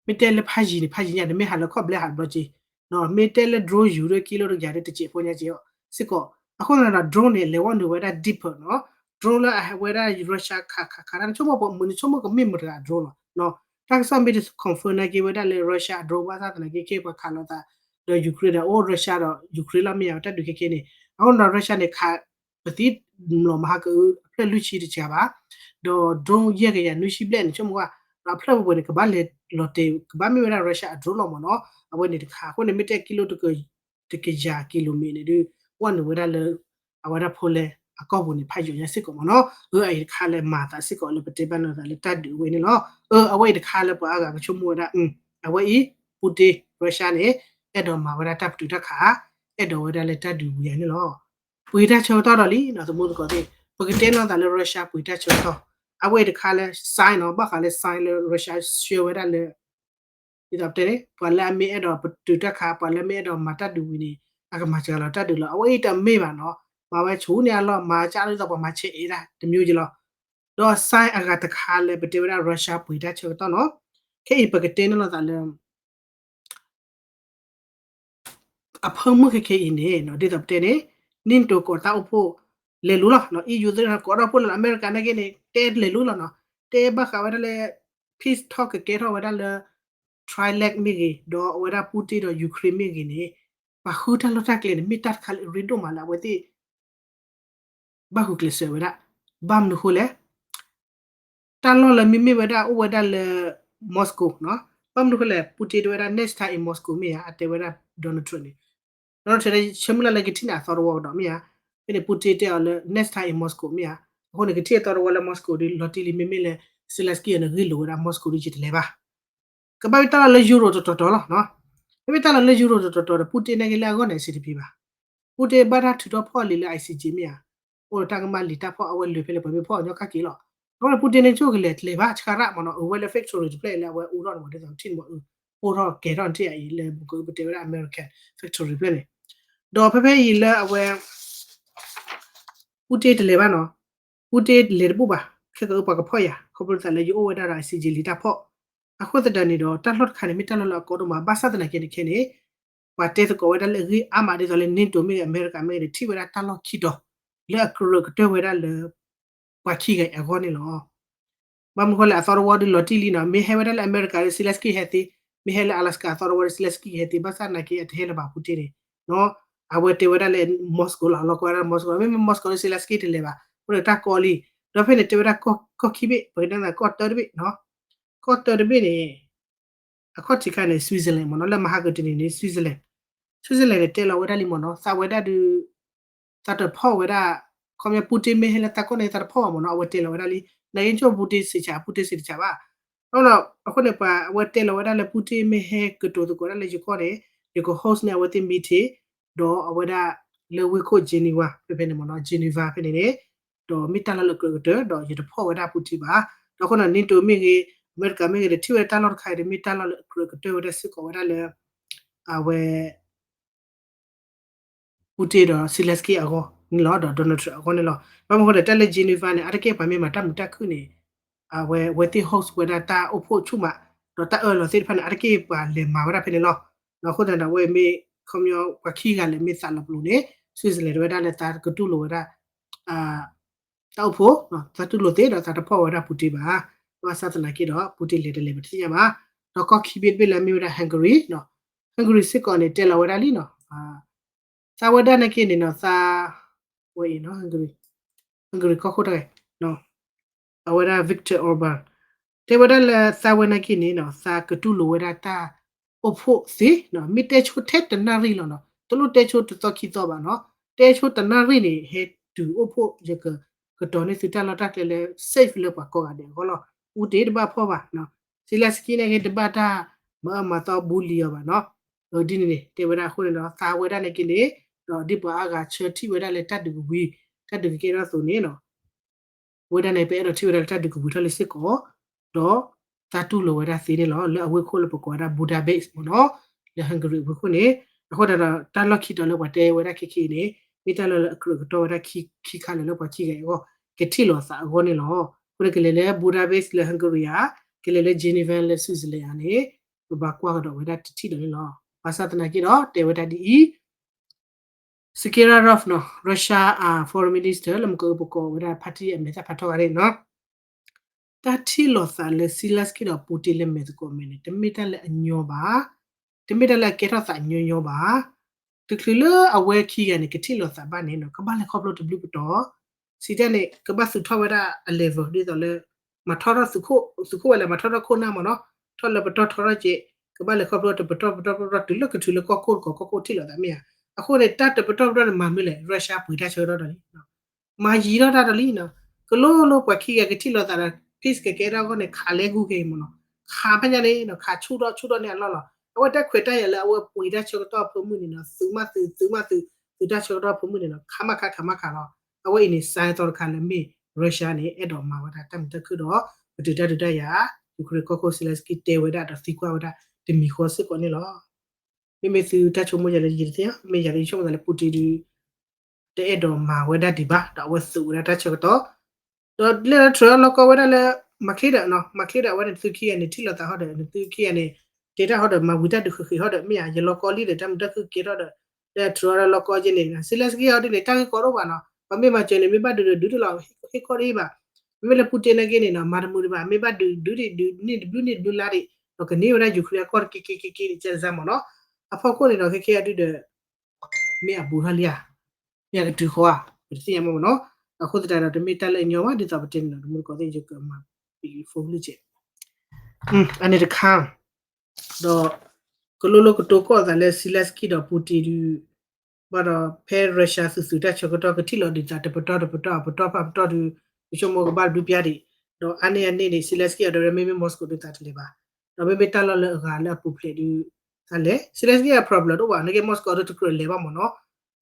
မ့ၢ်တဲလၢဖးယံၤန့ၣ် ဖးယံၤညါန့ၣ် မ့ၢ်ဟးလၢခီၣ်ဘျဲဟးတဘျီက့ၤ, မ့ၢ်တဲလၢ drone ယူၤဒီးကံလိတကယၤဒီး တစဲးဖိညါက့ၤအီၤစ့ၢ်ကီး, အဃိသတးဒီး drone န့ၣ် လဲၤဝဲနုာ်ဝဲဒၣ် deeper နီၤ, drone လၢအဝဲဒၣ် Russia ခးခးခးတၢ် နဆိကမိၣ်ပှၤမုၢ်နဆိကမိၣ်ကမ့ၢ်မတၤတဂၤ drone လီၤ, တၢ်ကစီၣ်မ့ၢ်တ confirm နာ်က့ဝဲဒၣ်လၢ Russia drone ဘၣ်ဆၣ်သနာ်က့ ခဲအံၤပှၤခးလိာ်သး ဒီး Ukraine ဒီး အိၣ် Russia ဒီး Ukraine လီၤမ့ၢ်ဧါ တၢ်ဒုးခဲခဲန့ၣ်, အဃိဒီး Russia န့ၣ် ခး ပသံ လီၤမဟါကအု အဖျၢၣ်လွံၢ်ဆံတစှၤဘၣ်, ဒီး drone ယဲၢ်ကယၤနွံဆံဘျဲၣ်န့ၣ် ဆိကမိၣ်ကွၢ်, ဒီးအဖျၢၣ်ပူၤပူၤန့ၣ် ကဘၣ်လဲၤလီၤတဲာ် ကဘၣ်မ့ၢ်ဝဲဒၣ် Russia အ drone လီၤမ့ၢ်နီၤ, အဝဲန့ၣ်တခါ အဃိန့ၣ် မ့ၢ်တဲကံလိတကယၤကံလိမ့ၢ်န့ၣ်ဒုး ဝဲနုာ်ဝဲဒၣ်လၢ အဝဲဒၣ် Poland အကီၢ်ပူၤန့ၣ် ဖးယံၤညါစ့ၢ်ကီးမ့ၢ်နီၤ, အအံၤတခါလၢမၤသးစ့ၢ်ကီးလၢပတဲဘၣ်နီၤသးလၢတၢ်ဒုးအဝဲန့ၣ်လီၤ, အအံၤတခါလၢပှၤအါဂၤကဆိကမိၣ်ဝဲဒၣ်, အဝဲအံၤ Putin Russia န့ၣ် အဲၣ်ဒိးမၤဝဲဒၣ်တၢ်ပတုာ်တၢ်ခး, အဲၣ်ဒိးဝဲဒၣ်လၢတၢ်ဒုးဝံၤယၤန့ၣ်လီၤ. ပှ့ၤတၢ်ဆၢကတီၢ်ဒီးလံနီၤ သမူသကိးသ့ၣ်, ပကတဲနီၤသးလၢ Russia ပှ့ၤတၢ်ဆၢကတီၢ်, အဝဲအံၤတခါလၢ sign နီၤ ဘၣ်ဃးလၢ sign လၢ Russia ဆှၢဝဲဒၣ်လၢ ဒ်သိးပတဲန့ၣ် ပှၤလၢအမ့ၢ်အဲၣ်ဒိးပတုာ်တၢ်ခး ပှၤလၢအမ့ၢ်အဲၣ်ဒိးမၤတၢ်ဒုးဝံၤန့ၣ် အကမၤစှၤလီၤတၢ်ဒုးလီၤ, အဝဲအံၤတမ့ၢ်ဘၣ်နီၤ, မၤဝဲဆူၣ်န့ၢ်အလီၢ် မၤကၢ်ဒ်သိးပှၤမၤဆဲးအ့ၣ်တၢ်တမျိုးက့ၤလီၤ, ဒီး sign အဂၤတခါလၢပတဲဝဲဒၣ် Russia ပှ့ၤတၢ်ဆၢကတီၢ်နီၤ, ခဲအံၤပကတဲနီၤသးလၢ အဖၢမုၢ်ခဲခဲအံၤန့ၣ် ဒ်သိးပတဲန့ၣ် NATO ကိးတၢ်အိၣ်ဖှိၣ်လဲၤလိၤလီၤ, EU သ့ၣ်ကိးတၢ်အိၣ်ဖှိၣ်လဲၤလိၤ အမဲရကၤနာ်က့န့ၣ် တဲလဲၤလိၤလီၤနီၤ, တဲဘၣ်ဃးဝဲဒၣ်လၢ peace talk ကကဲထီၣ်ဝဲဒၣ်လၢ trilateral မ့ၢ်ဂ့ၤ ဒီးအဝဲဒၣ် Putin ဒီး Ukraine မ့ၢ်ဂ့ၤန့ၣ် ပှၤဃုတၢ်လီၢ်တၢ်ကျဲန့ၣ် မ့ၢ်တၢ်တခါလၢအရ့ဒိၣ်မးလၢအဝဲသ့ၣ် ဘၣ်ဃုကျဲးစၢးဝဲဒၣ်, ဘၣ်မနုၤဃိလဲၣ် တၢ်လီၢ်လၢမ့မ့ၢ်ဝဲဒၣ်အိၣ်ဝဲဒၣ်လၢ Moscow နီၤ, ဘၣ်မနုၤဃိလဲၣ် Putin တဲဝဲဒၣ် next time in Moscow မ့ၢ်ဧါ, အတဲဝဲဒၣ် Donald Trump န့ၣ်, Donald Trump န့ၣ် ဆၢမုၢ်လၢ်လၢကထံၣ်န့ၢ်အသီတဝီကဒီးမ့ၢ်ဧါ, ဖဲန့ၣ် Putin တဲအီၤလၢ next time in Moscow မ့ၢ်ဧါ, အဃိန့ၣ် ကထံၣ်အသီတဝီလၢ Moscow ဒီး လီၤတံၢ်လံ မ့မ့ၢ်လၢ Zelensky န့ၣ် ဂ့ၢ်လိာ်ဝဲဒၣ် Moscow ဒီး ယတလဲၤဘၣ် ကဘၣ်မ့ၢ်တၢ်လီၢ်လၢ Euro တတီၤတီၤလီၤနီၤ, မ့မ့ၢ်တၢ်လီၢ်လၢ Euro တတီၤတီၤဒီး Putin နာ်က့လၢအဂီၢ်န့ၣ် အဆင်တပြေဘၣ်, Putin ဘၣ်တၢ်ထုးထီၣ်ဖီၣ်လံလၢ ICJ မ့ၢ်ဧါ, အိၣ်ဒီးတၢ်ကမၣ်လံာ်တၢ်ဖီၣ် အဝဲလဲၤဖဲလဲၣ်ပှၤမ့ၢ်ဖီၣ်အီၤညီကၣ်က့ၤလီၤ, အဃိန့ၣ် Putin န့ၣ် ကၠိၣ်ကလဲၤတလဲၤဘၣ်ဆှါရၣ်မ့ၢ်နီၤ, အဝဲလၢ factory တဖျၢၣ်အံၤလၢအဝဲအိၣ်ထီၣ်န့ၣ်မ့ၢ် ဒ်သိးထံၣ်န့ၣ်မ့ၢ် အိၣ်ထီၣ်ကဲၤထီၣ်ထံၣ်အံၤလၢ ပကပတဲဝဲဒၣ် American factory တဖျၢၣ်န့ၣ်, ဒီးဖဲဖဲအံၤလၢအဝဲ Putin တလဲၤဘၣ်နီၤ, Putin လဲၤတဘူၣ်ဘၣ်, ခဲကအုပှၤကဖီၣ်ယၤ ခီဖျိသးလၢယအိၣ်ဝဲဒၣ်ဒီး ICJ လံာ်တၢ်ဖီၣ်, အဃိသတးန့ၣ်ဒီး တၢ်လီၢ်တခါန့ၣ် မ့ၢ်တၢ်လီၢ်လၢအကီဒိၣ်မး ဘၣ်ဆၣ်သနာ်က့န့ၣ်ခဲန့ၣ် ပှၤတဲသကိးဝဲဒၣ်လၢအဂ့ၢ်အါမးဒ်သိးလၢ NATO မ့ၢ်ဂ့ၤ အမဲရကၤမ့ၢ်ဂ့ၤန့ၣ် ထံၣ်ဝဲဒၣ်တၢ်လီၢ်ခံတီၤ လၢအကြၢးကတၢၢ်ဝဲဒၣ်လၢ ပှၤခံဂၤအံၤအဂီၢ်န့ၣ်လီၤ. ဘၣ်မနုၤဃိလဲၣ် အသီတဝီဒီးလီၤတံၢ်လံနီၤ, မ့ၢ်ဟဲဝဲဒၣ်လၢအမဲရကၤဒီး Zelensky ဟဲသ့, မ့ၢ်ဟဲလၢ Alaska အသီတဝီဒီး Zelensky ဟဲသ့, ဘၣ်ဆၣ်သနာ်က့အတဟဲလၢၤဘၣ် Putin န့ၣ်, အဝဲတဲဝဲဒၣ်လၢ Moscow လီၤ, လီၤကွၢ်ဝဲဒၣ် Moscow, မ့မ့ၢ် Moscow ဒီး Zelensky တလဲၤဘၣ်, အဃိန့ၣ်တၢ်ကီလံ, ဒီးဖဲန့ၣ်တဲဝဲဒၣ်ကီၢ်ခံဘ့ၣ်, ပကတဲသးကီၢ်တၢတဘ့ၣ်နီၤ, ကီၢ်တၢတဘ့ၣ်န့ၣ် အခီၣ်ထံးခါန့ၣ် Switzerland မ့ၢ်နီၤ, လၢမဟါကတနံၤန့ၣ် Switzerland, Switzerland န့ၣ် တဲလီၤဝဲဒၣ်လံမ့ၢ်နီၤ, သးဝဲဒၣ်ဒုး သးတဖီၣ်ဝဲဒၣ်, ခီပညီ Putin မ့ၢ်ဟဲလၢသးကီၢ်န့ၣ် သးတဖီၣ်ဘၣ်မ့ၢ်နီၤ, အဝဲတဲလီၤဝဲဒၣ်လံ, နာ်က့ကၠိၣ် Putin စံးဆး Putin စံးတဆးဘၣ်, အဃိန့ၣ် ပှၤအဝဲတဲလီၤဝဲဒၣ်လၢ Putin မ့ၢ်ဟဲကတိၤသကိးဒၣ်လၢယကီၢ်န့ၣ် ယက host န့ၢ်အဝဲသ့ၣ် meeting ဒီးအဝဲဒၣ်လၢဝ့ၢ်ခိၣ် Geneva ဖဲဖဲန့ၣ်မ့ၢ်နီၤ, Geneva ဖဲန့ၣ်န့ၣ်, ဒီးမ့ၢ်တၢ်လီၢ်လၢအကြၢးကတၢၢ် ဒီးယတဖီၣ်ဝဲဒၣ် Putin ဘၣ်, ဒီးအဃိန့ၣ် NATO မ့ၢ်ဂ့ၤ အမဲရကၤမ့ၢ်ဂ့ၤဒီး ထံၣ်ဝဲဒၣ်တၢ်လီၢ်တခါအံၤဒီး မ့ၢ်တၢ်လီၢ်လၢအကြၢးကတၢၢ်ဝဲဒၣ်စ့ၢ်ကီးဝဲဒၣ်လၢ အဝဲ Putin ဒီး Zelensky အဂီၢ်န့ၣ်လီၤ, ဒီး Donald Trump အဂီၢ်န့ၣ်လီၤ. ဘၣ်မနုၤဃိလဲၣ် တၢ်လၢ Geneva န့ၣ် အါတက့ၢ်ပှၤမ့ၢ်မၤတၢ်မုာ်တၢ်ခုၣ်န့ၣ် အဝဲသ့ၣ် host ဝဲဒၣ်တၢ်အိၣ်ဖှိၣ်ဆူၣ်မး, ဒီးတၢ်အၢၣ်လီၤသ့ၣ်တဖၣ်န့ၣ် အါတက့ၢ်ပှၤလဲၤမၤဝဲဒၣ်ဖဲန့ၣ်လီၤ. အဃိသတးဒီး အဝဲမ့ၢ်ခီပညီပှၤခံဂၤလဲၤမ့ၢ်သးလီၤပလိာ်န့ၣ် Switzerland တဲဝဲဒၣ်လၢသးကတူၢ်လိာ်ဝဲဒၣ် တၢ်အိၣ်ဖှိၣ်, သးတူၢ်လိာ်သ့ဒီးသးတဖီၣ်ဝဲဒၣ် Putin ဘၣ်. ဘၣ်ဆၣ်သနာ်က့ဒီး Putin လဲၤတလဲၤပတသ့ၣ်ညါဘၣ်. ဒီးကီၢ်ခံဘ့ၣ်တဘ့ၣ်လၢအမ့ၢ်ဝဲဒၣ် Hungary နီၤ, Hungary စ့ၢ်ကီးန့ၣ် တဲလီၤဝဲဒၣ်လံနီၤ, သးဝဲဒၣ်နာ်က့န့ၣ်နီၤ, သး ဝဲအံၤနီၤ Hungary, Hungary ကီၢ်ခိၣ်တဂၤ အဝဲဒၣ် Viktor Orban တဲဝဲဒၣ်လၢသးဝဲနာ်က့န့ၣ်နီၤ, သးကတူၢ်လိာ်ဝဲဒၣ်တၢ်အိၣ်ဖှိၣ်သ့, မ့ၢ်တဲဆိထဲတနၣ်ရံၣ်လီၤနီၤ, တလိၣ်တဲဆိတသီခံသီဘၣ်နီၤ, တဲဆိတနၣ်ရံၣ်န့ၣ် ဟဲတုၤအိၣ်ဖှိၣ် ယကကတီၤန့ၢ်သုတၢ်လီၢ်တၢ်ကျဲလၢ safe လၢပှၤကိးဂၤဒဲးအဂီၢ်လီၤ. အူတ့ၢ်တဘၣ်ဖှီၣ်ဘၣ်, Zelenskyy နာ်က့ တဘၣ်တၢ်မၤအၢမၤသီဘူးလံအီၤဘၣ်နီၤ. ဒ်န့ၣ်န့ၣ် တဲဝဲဒၣ်အဃိန့ၣ်ဒီး သးဝဲဒၣ်နာ်က့န့ၣ်, ဒီးဒ်ပှၤအါဂၤဆၢထံၣ်ဝဲဒၣ်လၢတၢ်ဒုးကဝံၤ, တၢ်ဒုးကကဲထီၣ်အသိးန့ၣ်နီၤ ဝဲဒၣ်န့ၣ် ပအဲၣ်ဒိးထံၣ်ဝဲဒၣ်လၢတၢ်ဒုးကဝံၤထီၣ်လၢစ့ၢ်ကီး, ဒီးသးတူၢ်လိာ်ဝဲဒၣ်သ့န့ၣ်လီၤ. လၢအဝ့ၢ်ခိၣ်လၢပကိးဝဲဒၣ် Budapest မ့ၢ်နီၤ, လၢ Hungary အဝ့ၢ်ခိၣ်န့ၣ်, အဃိသတးဒီး တၢ်လီၢ်ခံတီၤလၢပှၤတဲဝဲဒၣ်ခဲခဲအံၤန့ၣ် မ့ၢ်တၢ်လၢလၢအကြၢးကတီၢ်ဝဲဒၣ်ခံခါလၢာ်လၢပှၤခံဂၤအံၤအဂီၢ် ကထံၣ်လိာ်သးအဂီၢ်န့ၣ်လီၤ. အဃိန့ၣ် ကလဲၤလၢ Budapest လၢ Hungary ဧါ, ကလဲၤလၢ Geneva လၢ Switzerland ဧါန့ၣ် ပဘၣ်ကွၢ်ကဒီးဝဲဒၣ်တထံၣ်လီၤန့ၣ်လီၤ. ဘၣ်ဆၣ်သနာ်က့ဒီး တဲဝဲဒၣ်ဒ်အံၤ Sukhairov နီၤ, Russia အ foreign minister လၢမကအိၣ်ပကိးဝဲဒၣ် party အမဲာ်တၢ်ဖးထီၣ်ဂၤန့ၣ်နီၤ, တၢ်ထံၣ်လိာ်သးလၢ Zelenskyy ဒီး Putin လၢမဲာ်သကိးမဲာ်န့ၣ် တမ့ၢ်တၢ်လၢအညီဘၣ်, တမ့ၢ်တၢ်လၢအကဲထီၣ်သးညီညီဘၣ်. တချုးလၢအဝဲခံဂၤန့ၣ် ကထံၣ်လိာ်သးဘၣ်န့ၣ်နီၤ, ကဘၣ်လဲၤခီဖျိတဘျုးပတီၢ်, စံးတၢ်န့ၣ် ကဘၣ်သုးထီၣ်ဝဲဒၣ်အ level ဒ်သိးလၢ မၤထီၣ်ထီၣ်သုးခိၣ်, သုးခိၣ်ဝဲလဲၣ် မၤထီၣ်ထီၣ်ခိၣ်နၢ်မ့ၢ်နီၤ, ထီၣ်လၢပတီၢ်ထီထီၣ်က့, ကဘၣ်လဲၤခီဖျိတပတီၢ်ပတီၢ်ပတီၢ် တုၤလၢကထုးလၢကီၢ်ခိၣ်တကီၢ် ကီၢ်ခိၣ်ထံၣ်လိာ်သးမ့ၢ်ဧါ. အဃိန့ၣ် တၢ်တပတီၢ်ပတီၢ်န့ၣ် မၤမနုၤလဲၣ်, Russia ပှ့ၤတၢ်ဆၢကတီၢ်ဒီးလံ မၤယံၤထီၣ်တၢ်ဒီးလံနီၤ. ကလိလိပှၤခံဂၤကထံၣ်လိာ်သးဒီး peace ကကဲထီၣ်အဂီၢ်န့ၣ် ခးလဲဂုၢ်က့ၤမ့ၢ်နီၤ, ခးဖဲညါန့ၣ်နီၤ, ခးဆူၣ်ထီၣ်ဆူၣ်ထီၣ်န့ၢ်အလီၢ်လီၤ. အဝဲတၢ်ခွဲးတၢ်ယာ်လၢအဝဲပှ့ၤတၢ်ဆၢကတီၢ်အဖၢမုၢ်န့ၣ်နီၤ, သုးမးသုး သုးမးသုး, သုးတၢ်ဆၢကတီၢ်အဖၢမုၢ်န့ၣ်နီၤ, ခးမးခး ခးမးခးလီၤ. အဝဲအံၤန့ၣ် sign သီတခါလၢမ့ၢ် Russia န့ၣ် အဲၣ်ဒိးမၤဝဲဒၣ်တၢ်မုာ်တၢ်ခုၣ်ဒီး ပတုာ်တၢ်ဒုးတၢ်ယၤ, Ukraine ကီၢ်ခိၣ် Zelenskyy တဲဝဲဒၣ်ဒီးသံကွၢ်ဝဲဒၣ် တမံၤဃီစ့ၢ်ကီးန့ၣ်လီၤ. မ့မ့ၢ်သုတၢ်ဆိကမိၣ်ယၤလၢယတသ့ၣ်ညါ, မ့ၢ်ယၤလၢယဆိကမိၣ်သးလၢ Putin ဒုး တအဲၣ်ဒိးမၤဝဲဒၣ်ဒံးဘၣ်, ဒီးအဝဲသုးဝဲဒၣ်တၢ်ဆၢကတီၢ်, ဒီးလၢ Trump လီၤကီဝဲဒၣ်လၢ မၤချ့ဒီးနီၤ, မၤချ့ဒီးအဝဲန့ၣ် နသုခံဂၤန့ၣ် ထံၣ်လိာ်သးဟီဒီး နသုခံဂၤန့ၣ် တဲတၢ်ဟီဒီး မၤဝံၤတၢ်ဒုးဃ့ဃ့ဟီဒီး မ့ၢ်ဧါ ယလီၤကီလံဒီး တၢ်မုာ်တၢ်ခုၣ်ကဲထီၣ်ဒီး လၢ Trump လီၤကီက့န့ၣ် Zelenskyy ဟီဒ်န့ၣ် တၢ်ဂ့ၢ်ကီတအိၣ်ဘၣ်နီၤ, ပမ့ၢ်မၤစၢၤန့ၣ် မ့ၢ်ဘၣ်ဒုးဒီးဒုးတလီၤ ဟ့ၣ်ခီတဟ့ၣ်ဘၣ်. မ့မ့ၢ်လၢ Putin နာ်က့န့ၣ်နီၤ မၤတမုာ်ဒံးဘၣ်, မ့ၢ်ဘၣ်ဒုးဒုးဒံးဒုးန့ၢ်တဘျုးန့ၢ်တဘျုးလါဒံး ဒီးကန့ၢ်ဝဲဒၣ် Ukraine အကီၢ်တက့ၢ်က့ၢ်က့ၢ်က့ၢ်န့ၣ် ကဲစၢ်မ့ၢ်နီၤ. အဖီခိၣ်န့ၣ်ဒီး ခဲခဲအဒုးဒီး မ့ၢ်အဘူးထီၣ်လံဧါ, မ့ၢ်အကတုၤဃီဧါ, ပတသ့ၣ်ညါမ့ၢ်နီၤ. အဃိသတးဒီး တမ့ၢ်တၢ်လၢအညီဘၣ် ဒ်သိးပတဲန့ၣ်နီၤ, တမူတကိးသ့ၣ် ယကမၤ phone လံကဲး အန့ၣ်တခါ, ဒီး ကလိလိကတိၤကီၢ်သးလၢ Zelenskyy ဒီး Putin ဒုး ဘၣ်ဒီး ဖဲ Russia သုးသုးတၢ်ဆၢကတီၢ် ကထံၣ်လီၤဒံးသးတပတီၢ်တပတီၢ် အပတီၢ်ဖးပတီၢ်ဒုး ယဆိကမိၣ်ကဘၣ်တဘျုးပျါဒံး, ဒီးအါန့ၢ်အန့ၣ်န့ၣ် Zelenskyy အီၤဒီး မ့မ့ၢ် Moscow ဒုးသးတလဲၤဘၣ်, ဒီးမ့မ့ၢ်တၢ်လီၢ်လၢအဂၤလၢအပူၤဖျဲးဒုး သးလဲၤ Zelenskyy အ problem တအိၣ်ဘၣ်, နာ်က့ Moscow ဒုးတကြၢးလဲၤဘၣ်မ့ၢ်နီၤ,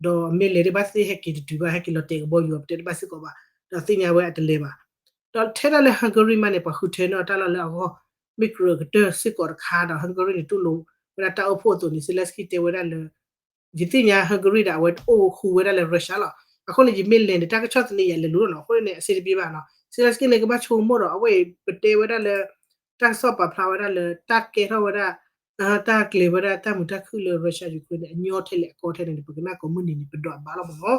ဒီးမ့ၢ်လဲၤဒံးဘၣ်သ့ၣ်ဟဲက့ၤတတုၤဘၣ် ဟဲက့ၤလီၤတဲာ်ကဘီယူၤအီၤ ပတဲတဘၣ်စ့ၢ်ကီးဘၣ်, ဒီးသ့ၣ်ညါဝဲအတလဲၤဘၣ်. ဒီးထဲဒၣ်လၢ Hungary မးန့ၣ် ပှၤဃုထၢန့ၢ်အီၤတၢ်လီၢ်လၢအဂီၢ် မ့ၢ်ကြၢးကတၢၢ်စ့ၢ်ကီးတခါဒီး Hungary န့ၣ် တူၢ်လိာ်ဝဲဒၣ်တၢ်အိၣ်ဖှိၣ်အသိးန့ၣ် Zelenskyy တဲဝဲဒၣ်လၢ ယသ့ၣ်ညါ Hungary ဒီး အဝဲအိၣ်ဃူဝဲဒၣ်လၢ Russia လီၤ. အဃိန့ၣ် ယမ့ၢ်လဲၤန့ၣ် တၢ်ကဆီၣ်သနံးယၤလဲၤလိၤလီၤနီၤ. အဃိန့ၣ် အဆင်တပြေဘၣ်နီၤ. Zelenskyy န့ၣ် ကဘၣ်ဆိကမိၣ်ဒီး အဝဲအံၤ ပတဲဝဲဒၣ်လၢ တၢ်ကစီၣ်ပာ်ဖျါဝဲဒၣ်လၢ တၢ်ကဲထီၣ်ဝဲဒၣ် တၢ်ကျဲၤဝဲဒၣ်တၢ်မုာ်တၢ်ခုၣ်လၢ Russia Ukraine န့ၣ် အညီထဲလဲၣ်အကီထဲလဲၣ်န့ၣ် ပကနၣ်ကိးမုၢ်နံၤန့ၣ် ပဒွးဘၣ်လီၤမ့ၢ်နီၤ.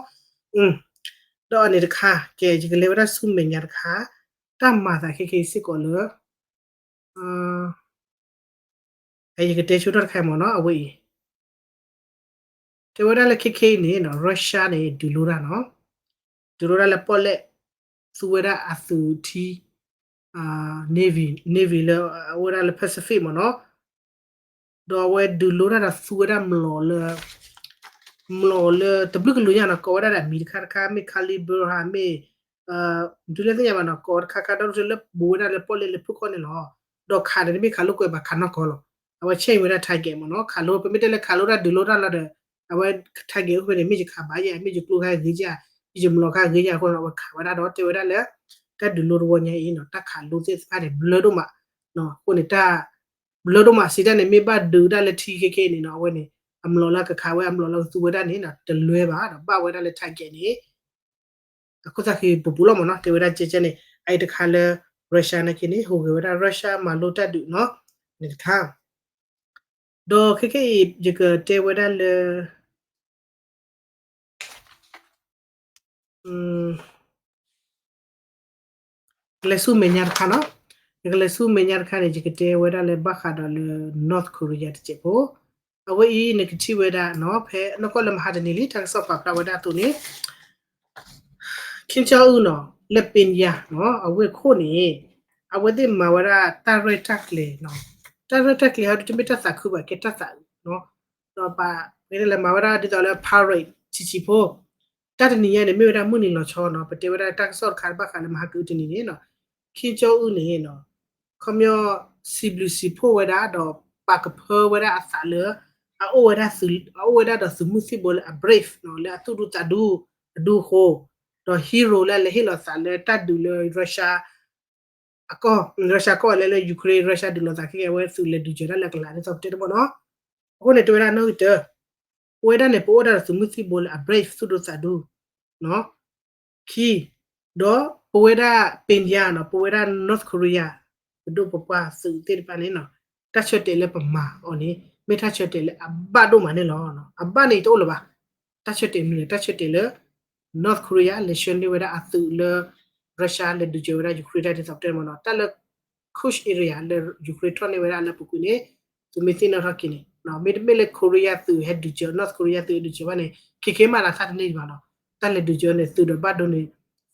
ဒီးအန့ၣ်တခါ ကဲ ယကလဲၤဝဲဒၣ်ဆူမဲာ်ညါတခါ တၢ်မၤသးခဲခဲအံၤစ့ၢ်ကီးလၢ ယကတဲဆိထီၣ်တခါမ့ၢ်နီၤ အဝဲအံၤ တဲဝဲဒၣ်လၢခဲခဲအံၤန့ၣ်နီၤ Russia န့ၣ် ဒုးလိတၢ်နီၤ ဒုးလိတၢ်လၢပီၣ်လဲၣ် သူဝဲဒၣ်အသုးထံ Navy Navy လၢအအိၣ်ဝဲဒၣ်လၢ Pacific မ့ၢ်နီၤ ဒီးအဝဲဒုးလိတၢ်ဒီးသူဝဲဒၣ်မျိာ်လၢ မျိာ်လၢတဘျုးကလုာ်ညါနီၤ ကိးဝဲဒၣ်ဒီးအမံၤတခါတခါ မ့ၢ် Kalibr ဧါ မ့ၢ် ဒုးလဲၣ်သ့ၣ်ညါဘၣ်နီၤ ကိးတခါခါဒီးလၢပူၤဝဲဒၣ်လၢပီၣ်လဲၣ်လၢဖုၣ်ခီၣ်န့ၣ်လီၤ. ဒီးခးန့ၣ်တမ့ၢ်ခးလိာ်ကွဲဘၣ် ခးနီၢ်ကီၢ်လီၤ. အဝဲ change ဝဲဒၣ် target မ့ၢ်နီၤ ခးလိာ် ပမ့ၢ်တဲလၢခးလိာ်တၢ်ဒုးလိတၢ်လီၤဒီး အဝဲ target အိၣ်ဖဲန့ၣ် မ့ၢ်ယခးဘၣ်ယဲ မ့ၢ်ယကျိခါဂ့ၤယဲ ယမျိာ်ခါဂ့ၤယဲအဃိန့ၣ် အဝဲခးဝဲဒၣ်ဒီးတဲဝဲဒၣ်လၢ တၢ်ဒုးလိတဝီညါအံၤနီၤ တၢ်ခးလိသ့ၣ်တဖၣ်န့ၣ် ဘျၢဒိၣ်မး အဃိန့ၣ် တၢ် ဘျၢဒိၣ်မးစံးတၢ်န့ၣ် မ့ၢ်ဘၣ်ဒုးဒၣ်လၢထံခဲခဲအံၤန့ၣ်နီၤ အဝဲန့ၣ် အမျိာ်လၢကခးဝဲ အမျိာ်လၢကသူဝဲဒၣ်န့ၣ် တလွဲဘၣ်ဒီး ဘၣ်ဝဲဒၣ်လၢ target န့ၣ် အခိၣ်သၣ်ဃံပူၤပူၤလီၤမ့ၢ်နီၤ တဲဝဲဒၣ်ကဲကဲန့ၣ် အအံၤတခါလၢ Russia နာ်က့န့ၣ် ဟူးဂဲၤဝဲဒၣ် Russia မၤလိတၢ်ဒုးနီၤ န့ၣ်တခါ ဒီးခဲကနံၣ်အံၤ ယကတဲဝဲဒၣ်လၢ ကလဲၤဆူမဲာ်ညါတခါနီၤ, ယကလဲၤဆူမဲာ်ညါတခါန့ၣ် ယကတဲဝဲဒၣ်လၢဘၣ်ဃးဒီးလၢ North Korea တစဲးဖိ, အဝဲအံၤနကထံၣ်ဝဲဒၣ်နီၤ ဖဲနီၢ်ကီၢ်လၢမဟါတနံၤလံ တၢ်ကစီၣ်ပာ်ဖျါဝဲဒၣ်အသိးန့ၣ် Kim Jong Un နီၤ လၢ Pyongyang နီၤ အဝ့ၢ်ခိၣ်န့ၣ် အဝဲသ့ၣ်မၤဝဲဒၣ်တၢ်ရဲၣ်တၢ်ကျဲၤနီၤ, တၢ်ရဲၣ်တၢ်ကျဲၤဟီဒုးတမ့ၢ်တၢ်သးခုဘၣ် ကဲတၢ်သးအုးနီၤ, ဒီးပှၤကတဲလၢမၤဝဲဒၣ်ဒ်သိးလၢ parade ဆံးဆံးဖိ တၢ်တနံၤညါန့ၣ် မ့ၢ်ဝဲဒၣ်မုၢ်နံၤလီၤဆီနီၤ, ပတဲဝဲဒၣ်တၢ်ကစီၣ်တခါဘၣ်ဃးလၢမဟါကအုတနံၤန့ၣ်နီၤ, Kim Jong Un န့ၣ်နီၤ ခီပညီ စံးဘျုးစံးဖှိၣ်ဝဲဒၣ်ဒီး ပာ်ကဖၢဝဲဒၣ်အသးလၢ အအိၣ်ဝဲဒၣ်သုး အအိၣ်ဝဲဒၣ်ဒီးသုးမုၢ်သံၣ်ဘိလၢအ brave နီၤ လၢအသူၣ်ဒူသးဒူ အဒူအဃိ, ဒီး hero လၢအလဲၤဟ့ၣ်လီၤသးလၢတၢ်ဒုးလၢ Russia အကီၢ် Russia ကီၢ်လဲၤလၢ Ukraine Russia ဒုးလိာ်သးခဲကဲ အဝဲသုးလဲၤဒုးစၢၤဒၣ်လၢအကလးဒ်သိးပတဲတဘီနီၤ, အဃိန့ၣ် တဲဝဲဒၣ်နီၣ်ဂံၢ်တၢ ပဝဲဒၣ်န့ၣ် ပအိၣ်ဒၣ်ဒီးသုးမုၢ်သံၣ်ဘိလၢအ brave သူၣ်ဒူသးဒူ နီၤ, ခံ, ဒီးပဝဲဒၣ် Pyongyang နီၤ ပဝဲဒၣ် North Korea ပဒိၣ်ပပှၢ်သုးသ့ၣ်တဖၣ်န့ၣ်နီၤ, တၢ်ဆၢတဲာ်လၢပမၤအီၤန့ၣ် မ့ၢ်တၢ်ဆၢတဲာ်လၢအဘၣ်ဒိၣ်မးန့ၣ်လီၤ. အဘၣ်န့ၣ်တအိၣ်လၢၤဘၣ်. တၢ်ဆၢတဲာ်မနုၤလဲၣ်, တၢ်ဆၢတဲာ်လၢ North Korea လဲၤဆှၢန့ၢ်ဝဲဒၣ်အသုးလၢ Russia လဲၤဒုးစၢၤဝဲဒၣ် Ukraine တၢ်ဒ်သိးပတဲမ့ၢ်နီၤ, တၢ်လၢ Kursk area လၢ Ukraine ထီၣ်န့ၢ်ဝဲဒၣ်လၢပူၤကွံာ်န့ၣ် သုမ့ၢ်သ့ၣ်နီၣ်ထီၣ်က့ၤန့ၣ် မ့တမ့ၢ်လၢ Korea သုးဟဲဒုးစၢၤ North Korea သုးဟဲဒုးစၢၤဘၣ်န့ၣ် ခဲကဲမးလၢတၢ်တန့ၢ်ဒံးဘၣ်နီၤ. တၢ်လဲၤဒုးစၢၤန့ၣ် သုးဒီးဘၣ်ဒိန့ၣ် သံ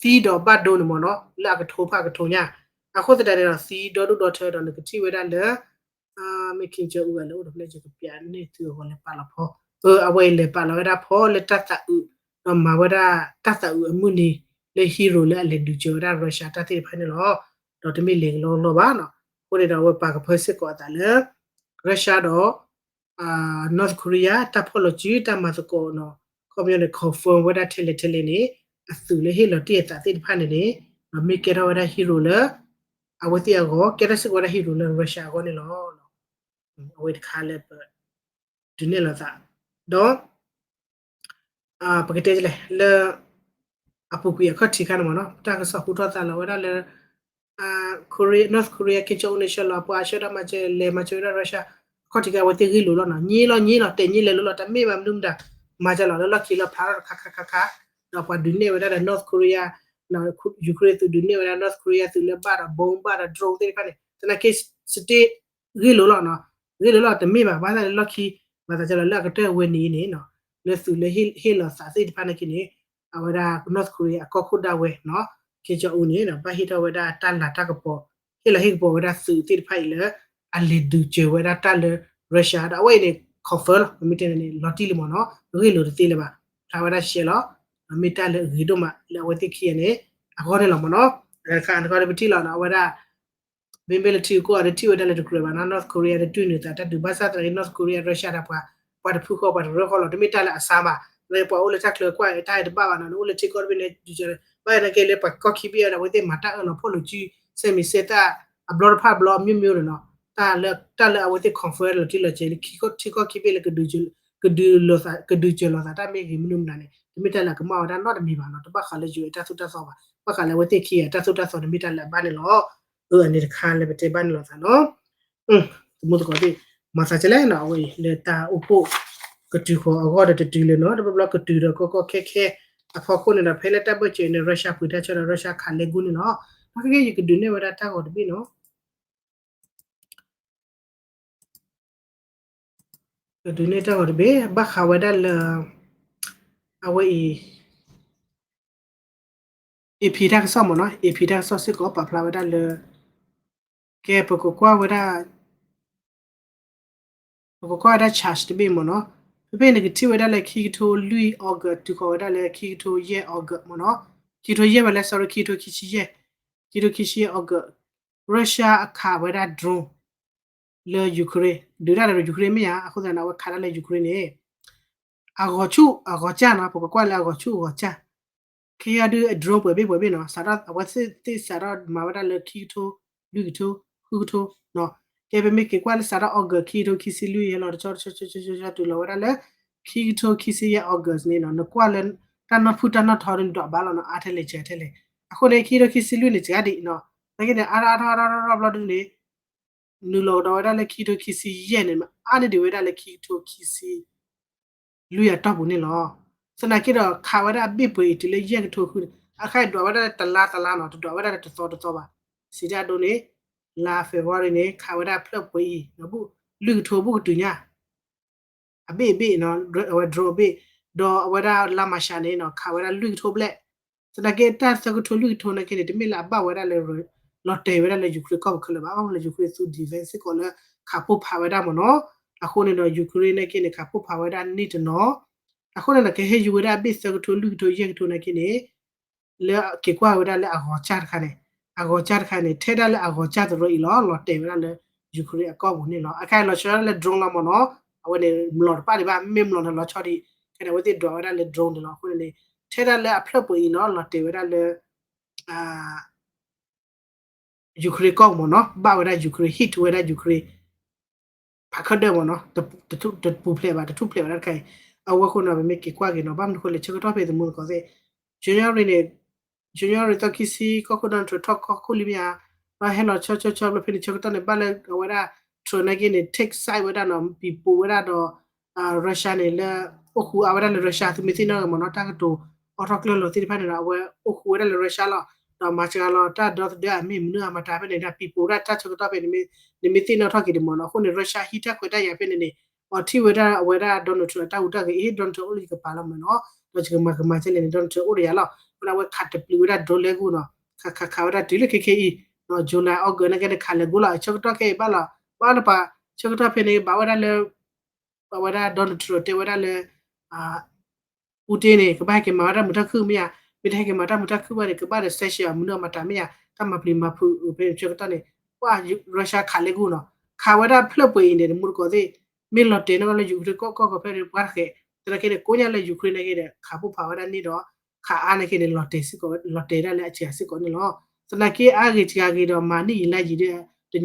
ဒီးဘၣ်ဒိန့ၣ်မ့ၢ်နီၤ လၢအကထိဖၣ်ကထိညါ. အဃိသတးန့ၣ်ဒီး သံဒီဒူၣ်ဒီထၢဒီးနကထံၣ်ဝဲဒၣ်လၢ မ့ၢ် Kim Jong Un လၢအိၣ်ဒီးဖျဲၣ် ယကပျးန့ၢ်သုအဂီၢ်လဲၤပာ်လီၤဖီ, အဝဲအံၤလဲၤပာ်လီၤဝဲဒၣ်ဖီလၢတၢ်သးအုး, ဒီးမၤဝဲဒၣ်တၢ်သးအုးအမုၢ်နံၤ လၢ hero လၢအလဲၤဒုးစၢၤဝဲဒၣ် Russia တၢ်သ့ၣ်တဖၣ်န့ၣ်လီၤ. ဒီးတမ့ၢ်လဲၤကလီကလီဘၣ်နီၤ. အဃိန့ၣ်ဒီးအဝဲပာ်ကဖၢစ့ၢ်ကီးအသးလၢ Russia ဒီး North Korea တၢ်ဖီၣ်လီၤစု တၢ်မၤသကိးနီၤ, ခီပညီန့ၣ် confirm ဝဲဒၣ်ထဲလဲၣ်ထဲလဲၣ်န့ၣ် အသုးလၢဟ့ၣ်လီၤတ့ၢ်အသးသ့ၣ်တဖၣ်န့ၣ်န့ၣ် မ့ၢ်ကဲထီၣ်ဝဲဒၣ် hero လၢ အဝဲသ့ၣ်အဂီၢ် ကဲထီၣ်စ့ၢ်ကီးဝဲဒၣ် hero လၢ Russia အဂီၢ်န့ၣ်လီၤ. အဝဲတခါလၢပ ဒုးနဲၣ်လိာ်သး ဒီး ပကတဲလဲၣ် လၢ အပူၤကွံာ်အခီၣ်ထံးခါန့ၣ်မ့ၢ်နီၤ တၢ်ကစီၣ်ဟူထီၣ်သါလီၤဝဲဒၣ်လၢ Korea North Korea က့ၤကၠီအိၣ်န့ၣ်ဆှၢလီၤ ပှၤဆှၢတၢ်မၤစၢၤ လဲၤမၤစၢၤဝဲဒၣ် Russia အခီၣ်ထံးခါ အဝဲသ့ၣ်ဂ့ၢ်လိာ်လီၤနီၤ ညံလီၤညံလီၤ တဲာ်ညံလဲၤလိၤလီၤ တမ့ၢ်ဘၣ်မနုၤမတၤ မၤစၢၤလီၤလၢလီၢ်ခံလၢဖျါထီၣ်တခါခါခါခါ ဒီးပှၤဒုးနဲၣ်ဝဲဒၣ်ဒီး North Korea Ukraine သုးဒုးနဲၣ်ဝဲဒၣ် North Korea သုးလၢဘၣ်ဒီး bomb ဘၣ်ဒီး drone သ့ၣ်တဖၣ်န့ၣ် သနာ်က့ စတ့ ဂ့ၢ်လိာ်လီၤနီၤ ဂ့ၢ်လိာ်လီၤ တမ့ၢ်ဘၣ် ဘၣ်သးလၢလီၢ်ခံ ဘၣ်သးစၢ်လီၤလၢအကတၢၢ်ဝဲန့ၣ်န့ၣ်နီၤ လၢသုးလၢဟ့ၣ်လီၤသးသ့ၣ်တဖၣ်နာ်က့န့ၣ် အဝဲဒၣ် North Korea အကီၢ်ခိၣ်ဒၣ်ဝဲနီၤ က့ၤကၠီအိၣ်န့ၣ် ဘၣ်ဟ့ၣ်ထီၣ်ဝဲဒၣ်တၢ်လၤတၢ်ကပီၤ ဟ့ၣ်လီၤဟ့ၣ်ကပီၤဝဲဒၣ်သုးသ့ၣ်တဖၣ်အံၤလၢ အလဲၤဒုးစၢၤဝဲဒၣ်တၢ်လၢ Russia ဒီးအဝဲအံၤန့ၣ် confirm လီၤ ပမ့ၢ်တဲန့ၣ် လီၤတံၢ်လံမ့ၢ်နီၤ ဂ့ၢ်လိာ်တသ့လၢၤဘၣ် ဖျါဝဲဒၣ်ရှဲလီၤ မ့ၢ်တၢ်လၢအဂ့ၤဒိၣ်မးလၢအဝဲသ့ၣ်ခံဂၤန့ၣ် အဂီၢ်န့ၣ်လီၤမ့ၢ်နီၤ တခါတခါဒီးပထံၣ်လီၤနီၤ အဝဲဒၣ် မ့မ့ၢ်လၢထံကီၢ်ဒီးထံၣ်ဝဲဒၣ်လၢတကြၢးဘၣ်နီၤ North Korea ဒီးတွံၢ်နုာ်သးတၢ်ဒုး ဘၣ်ဆၣ်သနာ်က့ North Korea Russia ဒီးပှၤ ပှၤတဖုဃီပှၤတရၢဃီလီၤ တမ့ၢ်တၢ်လၢအဆါဘၣ် ပှၤအိၣ်လၢတၢ်ချၢကွၢ်တၢ်တဘၣ်ဘၣ်နီၤ နအိၣ်လၢထံကီၢ်တဘ့ၣ်န့ၣ် ဒုးစၢၤ ဘၣ်နာ်က့လၢပှၤကီၢ်ခံဘ့ၣ်ဒီး အဝဲသ့ၣ်မၤတၢ်အၢၣ်လီၤဖီၣ်လိာ်စု စဲမံၤစဲသၣ် အဘျီတဖၣ်ဘျီ မျိုးမျိုး န့ၣ်နီၤ တၢ်လၢ တၢ်လၢအဝဲသ့ၣ် confirm လီၤတံၢ်လီၤဆဲးလၢ ထံကီၢ်ခံဘ့ၣ်လၢ ကဒုးစၢၤလီၤသးတၢ်မ့ၢ်ဂ့ၤမနုၤမတၤန့ၣ် တမ့ၢ်တၢ်လၢအကမၣ်ဝဲဒၣ်နီတမံၤဘၣ်နီၤ တဘၣ်ဃးလၢ ယူၢ်အဲၣ် တၢ်သိၣ်တၢ်သီဘၣ် ဘၣ်ဃးလၢအဝဲသ့ၣ်ခံဂၤတၢ်သိၣ်တၢ်သီန့ၣ် မ့ၢ်တၢ်လၢအဘၣ်န့ၣ်လီၤ အၢ အန့ၣ်တခါလၢပတဲဘၣ်န့ၣ်လီၤသးနီၤ သမူသကိးသ့ၣ် မၤသးကလဲၣ်နီၤ အဝဲအံၤ လၢတၢ်အိၣ်ဖှိၣ်ကတုၤဃီၤအဂီၢ်ဒီးတတုၤလၢၤနီၤ တဘျီဘျီကတုၤဒီးကီကီခဲခဲ အဖီခိၣ်န့ၣ်ဒီး ဖဲလၢတၢ်ဘၢၣ်စၢၤန့ၣ် Russia ပှ့ၤတၢ်ဆၢဒီး Russia ခးလဲၤဂူန့ၣ်လီၤ ဒီးခဲကဲယကဒုးနဲၣ်ဝဲဒၣ်တၢ်ဂီၤတဘ့ၣ်နီၤ ကဒုးနဲၣ်တၢ်ဂီၤတဘ့ၣ် ဘၣ်ဃးဝဲဒၣ်လၢ အဝဲအံၤ AP တၢ်ကစီၣ်မ့ၢ်နီၤ AP တၢ်ကစီၣ်စ့ၢ်ကီးပာ်ဖျါဝဲဒၣ်လၢ ကဲပကကွၢ်ဝဲဒၣ် ပကကွၢ်ဝဲဒၣ် charge တဘ့ၣ်မ့ၢ်နီၤ ဖဲဖဲန့ၣ်ကထံၣ်ဝဲဒၣ်လၢခံကထိလွံၢ် August တုၤဃီၤဝဲဒၣ်လၢခံကထိယဲၢ် August မ့ၢ်နီၤ ခံကထိယဲၢ်ဝဲလၢ sorry ခံကထိခံဆံယဲၢ် ခံကထိခံဆံယဲၢ် August Russia အခးဝဲဒၣ် drone လၢ Ukraine ဒုးတၢ်လၢ Ukraine မ့ၢ်ဧါ အဃိသတးန့ၣ် အဝဲခးတၢ်လၢ Ukraine န့ၣ် အဂီၤဆူၣ်အဂီၤစၢ်နီၤ ပကကွၢ်လၢအဂီၤဆူၣ်အဂီၤစၢ် ခံဂၤဒုး drone ပှဲၤဘ့ၣ်ပှဲၤဘ့ၣ်နီၤ စးထီၣ်အဝဲသ့ၣ်စးထီၣ်မၤဝဲဒၣ်လၢခံကထိ လွံၢ်ကထိ ဃုကထိ ကဲပမ့ၢ်က့ၤကွၢ်လၢစးထီၣ် August ခံကထိခံဆံလွံၢ်ယဲလီၤတဆီဆီဆီဆီဆီတုၤလီၤဝဲဒၣ်လၢ ခံကထိခံဆံယဲၢ် August န့ၣ်နီၤ နကွၢ်လၢ တၢ်နီၢ်ဖုၣ်တၢ်နီၢ်ထီဒုးဒွးဘၣ်လီၤနီၤ အါထဲလဲၣ်စှၤထဲလဲၣ် အဃိန့ၣ် ခံကထိခံဆံလွံၢ်န့ၣ် စှၤဒံးနီၤ နာ်က့န့ၣ် အါထီၣ်အါထီၣ်အါထီၣ်အါထီၣ်ဘျီဒုန့ၣ် နုာ်လီၤကဒီးဝဲဒၣ်လၢခံကထိခံဆံယဲၢ်န့ၣ် မ့ၢ်အါန့ၢ်ဒံးဝဲဒၣ်လၢခံကထိခံဆံလွံၢ်အတီၢ်ပူၤန့ၣ်လီၤ. သနာ်က့ဒီး ခးဝဲဒၣ်အဘ့ၣ်ပှဲၤအံၤတုၤလၢယဲၢ်ကထိဃုန့ၣ် အခါအံၤဒွးဝဲဒၣ်လၢတလါတလါနီၤ, တဒွးဝဲဒၣ်လၢတသီတသီဘၣ်. စံးတၢ်ဒိန့ၣ် လါ February န့ၣ် ခးဝဲဒၣ်ဖျၢၣ်ပှဲၤအံၤ လွံၢ်ကထိဘူးကတုၤညါ အဘ့ၣ်အဘ့ၣ်နီၤ, အဝဲ drone အဘ့ၣ်, ဒီးအဝဲဒၣ်လါမၢ်ၡးန့ၣ်နီၤ ခးဝဲဒၣ်လွံၢ်ကထိဘျဲၣ်. သနာ်က့တၢ်သၢကထိလွံၢ်ကထိနာ်က့န့ၣ် တမ့ၢ်လၢအဘၣ်ဝဲဒၣ်လၢ လီၤတဲာ်ဝဲဒၣ်လၢ Ukraine ကီၢ်ပူၤခဲလၢာ်ဘၣ်, ဘၣ်မနုၤလၢ Ukraine သူ defense စ့ၢ်ကီးလၢ ခးပိၢ်ဖးဝဲဒၣ်မ့ၢ်နီၤ. အဃိန့ၣ်ဒီး Ukraine နာ်က့န့ၣ် ခးပိၢ်ဖးဝဲဒၣ်န့ၢ်တနီၤ, အဃိန့ၣ်ဒီး ကဟဲယူၤဝဲဒၣ်အဘ့ၣ်သၢကထိလွံၢ်ကထိယဲၢ်ကထိနာ်က့န့ၣ် လၢက့ၤကွၢ်ဝဲဒၣ်လၢအဂီၤစၢ်တခါန့ၣ်, အဂီၤစၢ်တခါန့ၣ် ထဲဒၣ်လၢအဂီၤစၢ်သရိာ်အံၤလီၤ လီၤတဲာ်ဝဲဒၣ်လၢ Ukraine အကီၢ်ပူၤန့ၣ်လီၤ. အခါလီၤဆီဒၣ်လၢ drone လီၤမ့ၢ်နီၤ, အဝဲန့ၣ် မျိာ်တပၣ်ဒံးဘၣ်, မ့ၢ်မျိာ်န့ၣ်လီၤဆီဒံး, ခဲန့ၣ် အဝဲသ့ၣ်ဒွးဝဲဒၣ်လၢ drone န့ၣ်လီၤ. အဃိန့ၣ်န့ၣ် ထဲဒၣ်လၢအဖျၢၣ်ပှဲၤအံၤလီၤ လီၤတဲာ်ဝဲဒၣ်လၢ Ukraine ကီၢ်ပူၤမ့ၢ်နီၤ, ဘၣ်ဝဲဒၣ် Ukraine, hit ဝဲဒၣ် Ukraine ဖးခၢၣ်ဒၢမ့ၢ်နီၤ, တပူၤဖျဲးဘၣ်, တထူၣ်ဖျဲးဝဲဒၣ်တခါအံၤ. အဝဲအဃိန့ၣ် ပမ့ၢ်က့ၤကွၢ်က့ၤနီၤ, ဘၣ်မနုၤအဃိလဲၣ် ဆၢကတီၢ်ဖဲသမူသကိးသ့ၣ် January န့ၣ် January သီခံဆံ ကီၢ်ခိၣ် Donald Trump ထီၣ်ကီၢ်ခိၣ်လံမ့ၢ်ဧါ, ဘၣ်ဟဲလီၤဆီဆီဆီဘျီဖဲန့ၣ် ဆၢကတီၢ်န့ၣ် ဘၣ်လၢအဝဲဒၣ် Trump နာ်က့န့ၣ် take side ဝဲဒၣ်နီၤ, ပံၤပိာ်ဝဲဒၣ်ဒီး Russia န့ၣ်လၢ အိၣ်ဃူအါဝဲဒၣ်လၢ Russia သုမ့ၢ်သ့ၣ်နီၣ်ဂ့ၤမ့ၢ်နီၤ, တၢ်ကတိၤအိးထီၣ်ကျၢၢ်လီၤသ့ၣ်တဖၣ်န့ၣ်ဒီး အဝဲအိၣ်ဃူဝဲဒၣ်လၢ Russia လီၤ. ဒီးမၤစှၤလီၤတၢ်ဒီသဒၢအမ့ၢ်မနုၤအမတၤဖဲန့ၣ် ဒ်ပံၤပိာ်ဝဲဒၣ်တၢ်ဆၢကတီၢ်ဖဲန့ၣ် နမ့ၢ်သ့ၣ်နီၣ်ထီၣ်က့ၤဒံးမ့ၢ်နီၤ. အဃိန့ၣ် Russia ဟံးတၢ်ခွဲးတၢ်ယာ်ဖဲန့ၣ်န့ၣ် အီထံၣ်ဝဲဒၣ်အဝဲဒၣ် Donald Trump အတၢ်ဟူးတၢ်ဂဲၤ အ့ Donald Trump အိၣ်လၢယကပၤလီၤမ့ၢ်နီၤ, ဒီးယကမၤကမၤကဲလဲၣ်န့ၣ် Donald Trump အိၣ်ဒီးယၤလီၤ. အဃိန့ၣ် အဝဲခးတပျုာ်ဝဲဒၣ် drone လဲၤဂိၢ်နီၤ, ခးခးခးဝဲဒၣ်တုၤလၢခဲခဲအံၤ, July August နာ်က့န့ၣ် ခးလဲၤဂိၢ်လီၤ. ဆၢကတီၢ်ခဲအံၤဘၣ်လီၤ, ဘၣ်လီၤပှၤ ဆၢကတီၢ်ဖဲန့ၣ် ဘၣ်ဝဲဒၣ်လၢ အဝဲဒၣ် Donald Trump တဲဝဲဒၣ်လၢ Putin န့ၣ် ကဘၣ်ဟဲက့ၤမၤဝဲတၢ်မုာ်တၢ်ခုၣ်မ့ၢ်ဧါ, မ့ၢ်တဟဲက့ၤမၤတၢ်မုာ်တၢ်ခုၣ်ဘၣ်န့ၣ် ကဘၣ်ဒီး sanction မနုၤအမတၤမ့ၢ်ဧါ, တၢ်မၤပျံၤမၤဖုးဖဲန့ၣ် ဆၢကတီၢ်န့ၣ် ပှၤ Russia ခးလဲၤဂိၢ်နီၤ, ခးဝဲဒၣ်ဖျၢၣ်ပှဲၤအံၤန့ၣ် သမူသကိးသ့ၣ် မ့ၢ်လီၤတဲာ်နီၣ်လၢ Ukraine ကီၢ်ကီၢ်ကီၢ်ဖဲန့ၣ် ပှၤတဃဲး, သနာ်က့န့ၣ် ကိးညါလၢ Ukraine နာ်က့ဒီး ခးပိၢ်ဖးဝဲဒၣ်န့ၢ်ဒီး ခးအါနာ်က့န့ၣ် လီၤတဲာ်စ့ၢ်ကီး လီၤတဲာ်ဒၣ်လၢအစှၤစ့ၢ်ကီးန့ၣ်လီၤ. သနာ်က့အါဂ့ၤစှၤဂ့ၤဒီး မၤန့ၢ်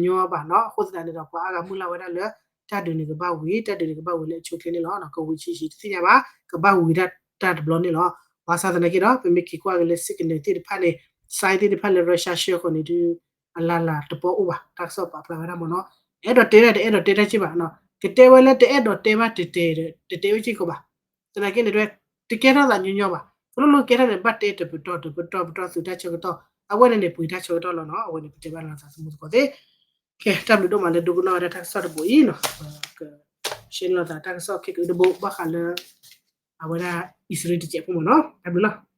ယံာ်လါယံာ်ဒီး တညီဘၣ်နီၤ. အဃိသတးန့ၣ်ဒီး ပှၤအါဂၤမုၢ်လၢ်ဝဲဒၣ်လၢ တၢ်ဒုးန့ၣ်ကဘၣ်ဝံၤ, တၢ်ဒုးန့ၣ်ကဘၣ်ဝံၤလၢအဆိအချ့န့ၣ်လီၤ. ကဝံၤဆံးဆံးတသ့ၣ်ညါဘၣ်, ကဘၣ်ဝံၤဒၣ်တၢ်တဘျီန့ၣ်လီၤ. ဘၣ်ဆၣ်သနာ်က့ဒီး ပမ့ၢ်က့ၤကွၢ်က့ၤလၢ signal သ့ၣ်တဖၣ်န့ၣ်, sign သ့ၣ်တဖၣ်လၢ Russia ဆှၢဃီၤန့ၣ်ဒုး အလၢ်လၢ်တပီၢ်အိၣ်ဘၣ်, တၢ်ကစီၣ်ပာ်ဖျါဝဲဒၣ်မ့ၢ်နီၤ. အဲၣ်ဒိးတဲဒၣ် တအဲၣ်ဒိးတဲတၢ်က့ဘၣ်, ကတဲဝဲလၢတအဲၣ်ဒိးတဲဘၣ် တတဲဝဲက့ၢ်ကီးဘၣ်. သနာ်က့န့ၣ် တကဲထီၣ်သးညီညီဘၣ်. ကလိၣ်လိၣ်ကဲထီၣ်န့ၣ် ဘၣ်တဲတပတီၢ်တပတီၢ်ပတီၢ်သုးတၢ်ဆၢကတီၢ်, အဝဲန့ၣ်န့ၣ် ပှ့ၤတၢ်ဆၢကတီၢ်လီၤနီၤ. အဝဲန့ၣ် ပတဲဘၣ်လိာ်သးသမူသကိးသ့ၣ် ကဲ တၢ်ဘျုးဒိၣ်မးလၢဒိကနၣ်ဝဲဒၣ်တၢ်ကစီၣ်တဘိအံၤနီၤ, ပက share န့ၢ်လိာ်သးတၢ်ကစီၣ်ခဲကတဘိ ဘၣ်ဃးလၢ အဝဲဒၣ် အံၣ်စရ့လးတစဲးဖိမ့ၢ်နီၤ. တၢ်ဘျုးလီၤ.